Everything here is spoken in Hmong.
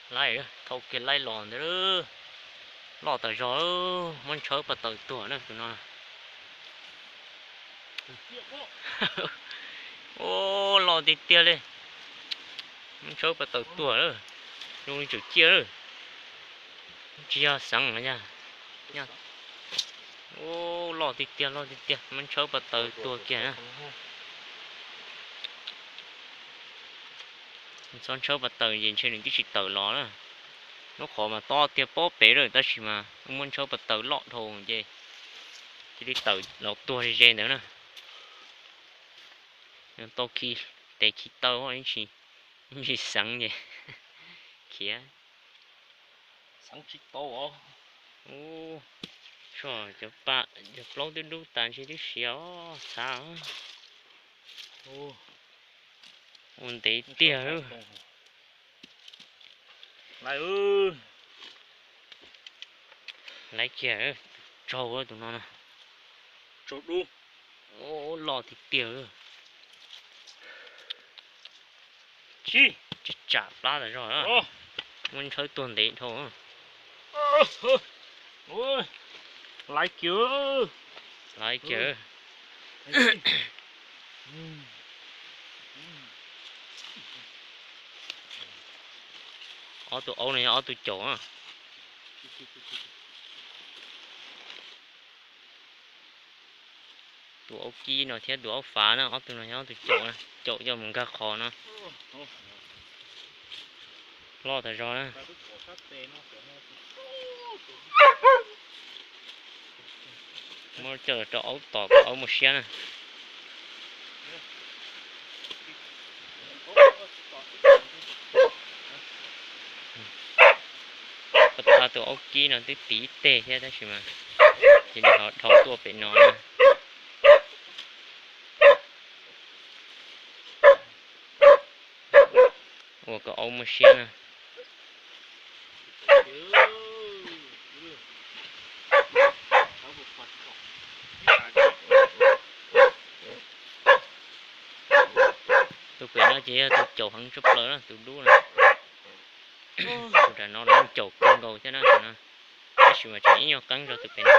Laij, thauj kiag laij los ntawd, loj tas zog, muab ntshawb pas taws tuag na tus no. Ub, loj tiag tiag li, muab ntshawb pas taws tuag lawm, zoo li tseem ciaj lawm, tsis yog xeev los yog. Ub, loj tiag tiag, loj tiag tiag, muab ntshawb pas taws tuag kiag na. Txhob ntshawb pas taws ces ntshe nws twb tsis tawm los na. Lub qhov mas tob tiag pob pem lawm tab sis mas muab ntshawb pas taws loj dhau ces cia li tawm los tuag ze ze ntawd na. Tau khi tes khi taw ib ntsis, ib ntsis xeev ces khiav. Xeev tsis tau os. Ub, cov pa, cov plaub twb dub tas ntshe twb siav os, txhav. Ua ntev tiag. Laiv kiag, tsaug tus no na. Tsaug dub. Loj tiag tiag. Tsis tsam plab tas zog, muab ntshawb tuag ntev dhau. Laiv kiag, laiv kiag. Ob tug aub no yog ob tug caum. Tus aub kib no thiab tus aub fav na, ob tug no yog ob tug caum, caum coj mus nkag qhov no. Loj tas zog na. Muab coj rau aub tom kom aub muaj siab na. Pab tab tus aub kib no twb tiv ib teg thiab tab sis mas cia li ho dhau tuaj pem no na. Ua kom aub muaj siab na. Tus pem no ces yog tus caum heev tshaj plaws na, tus dub na. Tus nram no los yeej caum kawg nkaus thiab na tus no, tab sis mas tseem ib nyuag qeeb zog tus pem no.